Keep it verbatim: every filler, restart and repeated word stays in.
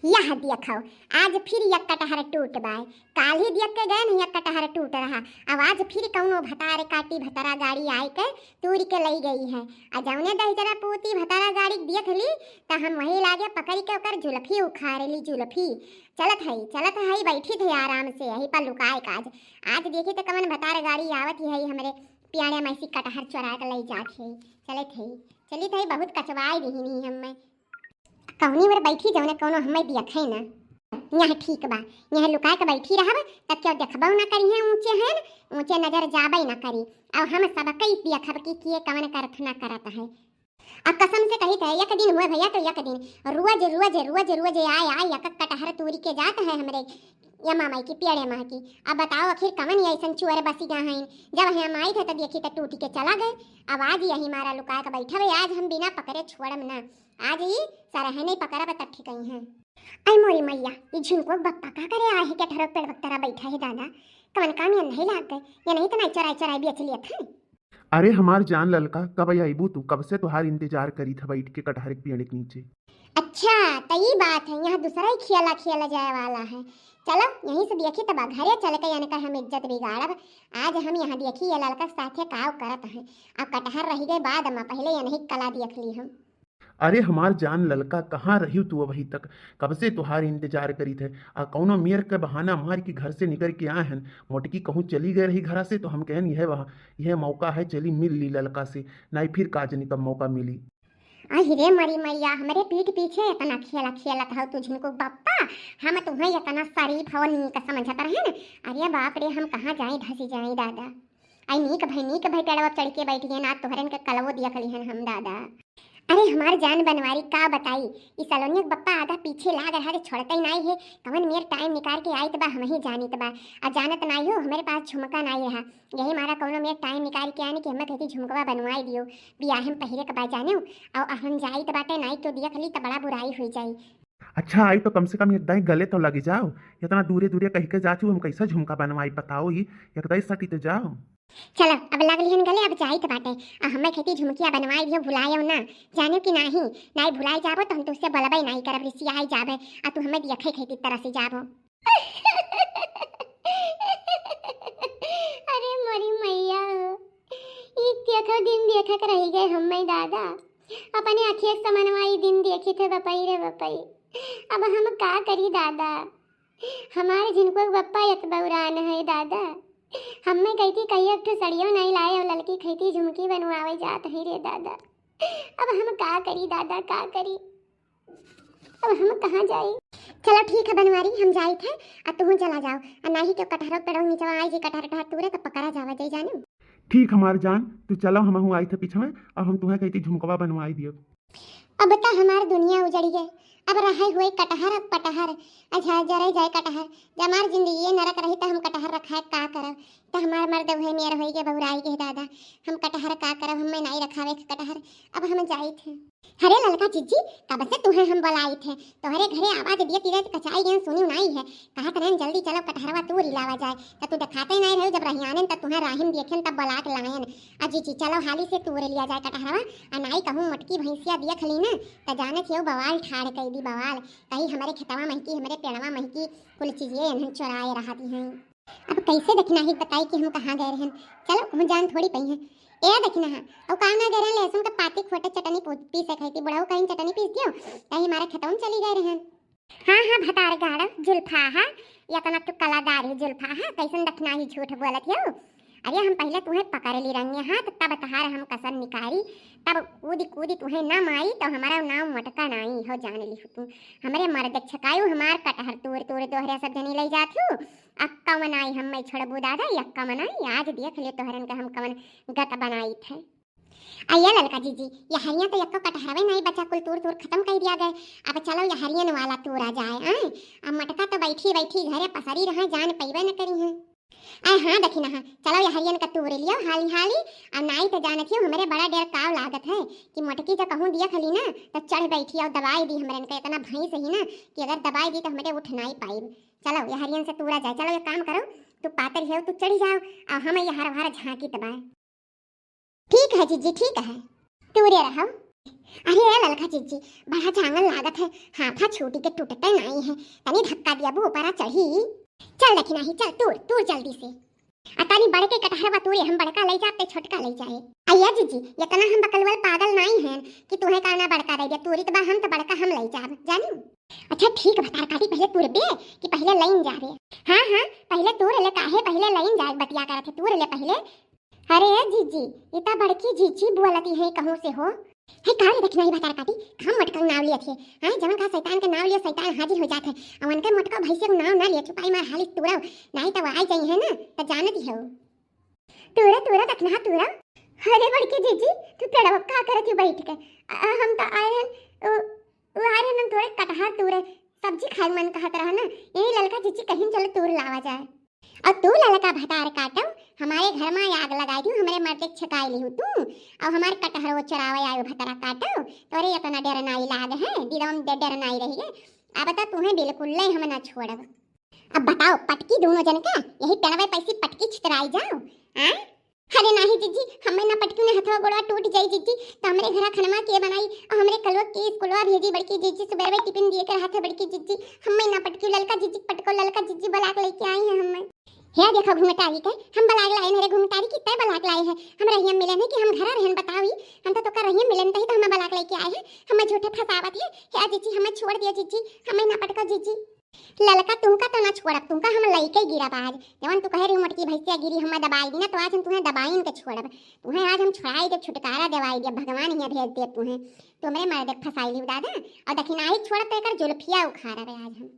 यह देखो, आज फिर यक कटहर टूट बाय। काल्हि देख के गए नहीं, यक कटहर टूट रहा। अब आज फिर कौनो भतार काटी भतरा गाड़ी आए के तूरी के लई गई है। आ जौने दहिजरा पूती भतरा गाड़ी देख ली, त हम वही लागे पकड़ के ओकर जुल्फी उखाड़ ली, जुल्फी। चलत हई, चलत हई, बैठी थे आराम से, यही पर लुकाए काज। आज देखी त कवन भतार गाड़ी आवत ही है, हमरे पियाड़े में से कटहर चोरा के लई जात है। चलत हई, चलित हई, बहुत कचवाई दिहिन ही हमें। कौनी ओर बैठी जौने कौनो हमें देखे ना। यहाँ ठीक बा, यहाँ लुका के बैठी रहब, तब क्यों देखबो ना करी है, ऊँचे हैं, ऊँचे नजर जाबे ना करी। अब हम सबके देखब कि के कवन करत ना करत है। अब कसम से कही थे, एक दिन हुए भैया तो एक दिन, रोज, रोज, रोज, रोज आए, आए, एक कटहर तूरी के जात है हमरे यमा माई की, पियड़े माँ की। अब बताओ आखिर कवन ये ऐसन चुअर बसी गा हैं, जब हम आई थे तो देखी तो टूटी के चला गए। अब आज यही मारा लुका के बैठा है, आज हम बिना पकड़े छोड़म ना, आज ही सरहने पकड़ब तब ठीक हैं। आई मोरी मैया, ये झिनको बप्पा का करे आए है, कटहर पेड़ बक्तरा बैठा है दादा, कवन काम ये नहीं लाग गए, ये नहीं तो नहीं चराई चराई बेच लिया था। अरे हमार जान ललका, कब अइबू तू? कब से तुहार इंतजार करी था बैठ के कटहर के पेड़ के नीचे। अच्छा, त ई बात है, यहाँ दूसरा ही खेला खेला जाए वाला है। चलो, यहीं से देखी तब घरे चल के इनका हम इज्जत बिगाड़ब। आज हम यहाँ देखी ये ललका के साथे काव करत हैं। अब कटहर रह गए बाद में, पहले ये नहीं कला देख ली हम। अरे हमार जान ललका, कहाँ रही तू अभी तक? कब से तुहार इंतजार करी थे। आ कौनो मेर के बहाना मार के घर से निकल के आए हैं। मोटकी कहूँ चली गए रही घरा से तो हम कहन यह वहाँ, यह मौका है, चली मिल ली ललका से, नाई फिर का जनी कब मौका मिली। अहि रे मरी मैया, हमरे पीठ पीछे इतना खेला खेलत हौ तू झिनको बप्पा, हम तुम्हें इतना शरीफ हौ नीक समझत रहे न। अरे बाप रे, हम कहाँ जाई धसी जाई दादा। आई नीक भई, नीक भई पेड़वा चढ़ के बैठ गए ना, तोहरन के कलवो दिया खली हन हम दादा। अरे हमार जान बनवारी का बताई, ई सलोनिया के बप्पा आधा पीछे लाग रहा जे छोड़ते ही नाई है, कवन मेर टाइम निकाल के आइत बा हम ही जानित बा। आ जानत नाई हो, हमरे पास झुमका नाई रहा, यही मारा कौनो मेर टाइम निकाल के आने कि हमें कहती झुमकवा बनवाई दियो, बियाह में पहिरे के बा जाने। और हम जाइत बाटे नाई क्यों दिया खली त बड़ा बुराई हुई जाई। अच्छा आई तो कम से कम एक दाई गले तो लगी जाओ, इतना दूरे दूरे कह के जाचू हम कैसा झुमका बनवाई बताओ, ये एक दाई सटी तो जाओ। चलो अब लग लिहन गले, अब जाइत बाटे। आ हमें कहती झुमकिया बनवाई दियो, भुलायो ना, जाने कि नाही, नाही भुलाई जाबो तो हम तुझसे बोलबे नाही करब, रिसियाई जाबे, आ तू हमें दिया खई खई तरह से जाबो। अरे मोरी मैया हो, ई देखो दिन देखक रही गए हम्मे दादा, अपने अखिया समनवा ई दिन देखी थे बपई रे बपई। अब हम का करी दादा, हमारे झिनको बप्पा यत बौरान है दादा। हम्मे कहती कहियो एक ठो सड़ियो नहीं लाए और ललकी खैती झुमकी बनवावे जात है रे दादा। अब हम का करी दादा, का करी? अब हम कहाँ जाई? चलो ठीक है बनवारी, हम जाइत है, आ तुहूँ चला जाओ। आ नाही तो कटहरो पेड़ो नीचे आई जे कटहर टहर तूरे तो पकड़ा जावा जाई जाने। ठीक हमार जान, तू चलो, हम हूँ आई थे पीछे में, अब हम तुम्हें कहती झुमकवा बनवाई दियो। अब तो हमार दुनिया उजड़ी गए, अब रहे हुए कटहर अब पटहर, अच्छा जरे जाए कटहर। जब हमार जिंदगी ये नरक रही तो हम कटहर रखाए का करब? तो हमार मर्द उहे मेर होई के बहुराई के दादा, हम कटहर का करब, हमें नाई रखावे के कटहर। अब हम जाइत है। अरे ललका जिज्जी, कब से तुहे हम बोलाइत है, तोहरे घरे आवाज दिए तीरे कचाई गए सुनी नाई है। कहत रहन जल्दी चलो कटहरवा तूर लावा जाए, त तू देखाते नाई रहे, जब रहियानन त तुहे राहिम देखेन तब बोला के लायन। आ जिज्जी चलो हाली से तूर लिया जाए कटहरवा, आ नाई कहूँ मोटकी भैंसिया देख ली ना त जानत हियो बवाल ठाड़ कई दी बवाल, कही हमरे खेतवा महकी, हमरे पेड़वा महकी, कुल चीजिए इन्हन चोराए रहती हैं। अब कैसे दखिनाही बताई कि हम कहाँ गए रहन? चलो, कहूँ जान थोड़ी पई हैं। ए दखिनाहा, औ कहाँ ना गए रहन? लहसुन का पाती खोटे चटनी पू-, पीसे खाई थी। बुढ़ऊ कहीं चटनी पीस दियो, कहीं हमारे खेतवन चली गए रहन। हाँ, हाँ, भतार गाड़ा, जुल्फा हा, या तना तू कलादार ही जुल्फा हा, कैसन दखिनाही झूठ बोलत हो? अरे हम पहले तुम्हें पकड़ ली रंगे हाथ, तब तहार हम कसर निकारी, तब कूदी कूदी तुम्हें ना मारी, तो हमारा नाम मटका नाई हो जान ली तू। हमरे मर्द छकायु हमार कटहर तूर तूर तोहरे सब जनी लई जात हूँ। अक्का मनाई हम मैं छोड़बू दादा, यक्का मनाई, आज देख ले तोहरन के हम कवन गत बनाई थे। आ ये ललका जीजी, ये हरिया तो यक्को कटहरवे नहीं बचा, कुल तूर तूर खत्म कर दिया गए। अब चलो ये हरियन वाला तूरा जाए, आए। अब मटका तो बैठी बैठी घरे पसरी रहा, जान पैबे न करी हैं। आए हाँ दखिनाहा, चलो ये हरियन का तूर लियो हाली हाली। अब नाई तो जानत हियो हमरे बड़ा डेर काव लागत है कि मोटकी जो कहूँ दिया खली ना तो चढ़ बैठी और दबाई दी हमरन के, इतना भैंस ही ना कि अगर दबाई दी तो हमरे उठ नाई पाइब। चलो ये हरियन से तूरा जाए। चलो ये काम करो, तू पातर हियो तू चढ़ी जाओ और हम ये हर हर झांकी तबाए। ठीक है जीजी, ठीक है, तूरे रहो। अरे ए ललका जीजी, बड़ा जांगर लागत है, हाथा छूटी के टूटते नाई है, तनी धक्का दिया बू ऊपरा चढ़ी। चल दखिनाही, चल तूर, तूर जल्दी से। आ तनी बड़के कटहरवा तूरे, हम बड़का लई जाब ते छोटका लई जाए। अइया जीजी, इतना हम बकलवल पागल नाई हैं कि तुहे का ना बड़का दे दे, तूरी त बा हम त बड़का हम लई जाब, जानी। अच्छा ठीक भतार काटी, पहिले तूर बे कि पहिले लईन जाबे? हाँ हाँ, पहिले तूर ले, काहे पहिले लईन जाए बतिया करत है, तूर ले पहिले। अरे ए जीजी, ई त बड़की जीजी बोलती है कहूँ से हो। है का रे दखिनाही भतार काटी, हम मोटका नाव लियत है। हाँ, जवन का शैतान के नाव लियो, शैतान हाजिर हो जात है। अउ उनके मोटका भैंसे के नाव ना लियो, चुपाई मार हाली तूरा, नाई त वो आई जाई है ना, त जानती हो। तूरा, तूरा, दखिनाहा तूरा। अरे बड़की जीजी, तू पेड़वा का करत ही बैठ के? आ, हम त आए हैं, ओ, ओ आए हैं, हम थोड़े कटहर तूरे, सब्जी खाए मन कहत रहा ना, यही ललका जीजी कहीं चलो तूर लावा जाए। अउ तू ललका भतार काटो, हमारे घर मा आग लगाई दियो, हमरे मर्दे के छकाई लिहू तू, अउ हमार कटहरो चरावे आयो भतार काटो, तोरे इतना डर नाई लाग है, दिदम डर नाई रही है। अब तो तुम्हें बिल्कुल ले हम ना छोड़ब। अब बताओ पटकी दोनों जन का, यही पेड़वे पैसी पटकी छितराई जाओ। हाँ? अरे नाही जीजी, हमें ना पटकी ने हथवा गोड़वा टूट जाई जीजी, त हमरे घरा खनमा के बनाई, अउ हमरे कलवा के स्कूलवा भेजी बड़की जीजी, सुबह टिफिन दिए के रहत है बड़की जीजी, हमें ना पटकी ललका जीजी पटको, ललका जीजी बलाक लेके आई है हमें। हे देखो घुंघटारी के, हम बलाक लाए न रे घुंघटारी की तय बलाक लाए है, हम रहिया मिले नहीं कि हम घरा रहन बतावी, हम तो तोका रहिया मिले नहीं तो हमें बलाक लेके आए है, हमें झूठे फंसावत है। हे जीजी हमें छोड़ दिया जीजी, हमें ना पटको जीजी। ललका तुमका तो ना छोड़ब, तुमका हम लइके गिरब आज। जवन तू कहे रही मोटकी भैंसिया गिरी, हमें दबाई दी ना, तो आज हम तुम्हें दबाइन के छोड़ब। तुम्हें आज हम छोड़ाई देब, छुटकारा देवाई देब, भगवान हियाँ भेज देब तुम्हें। तू हमरे मर्दे के फंसाई ली दादा, अउ दखिनाही छोड़ब तो एकर जुल्फिया उखाड़ब आज हम।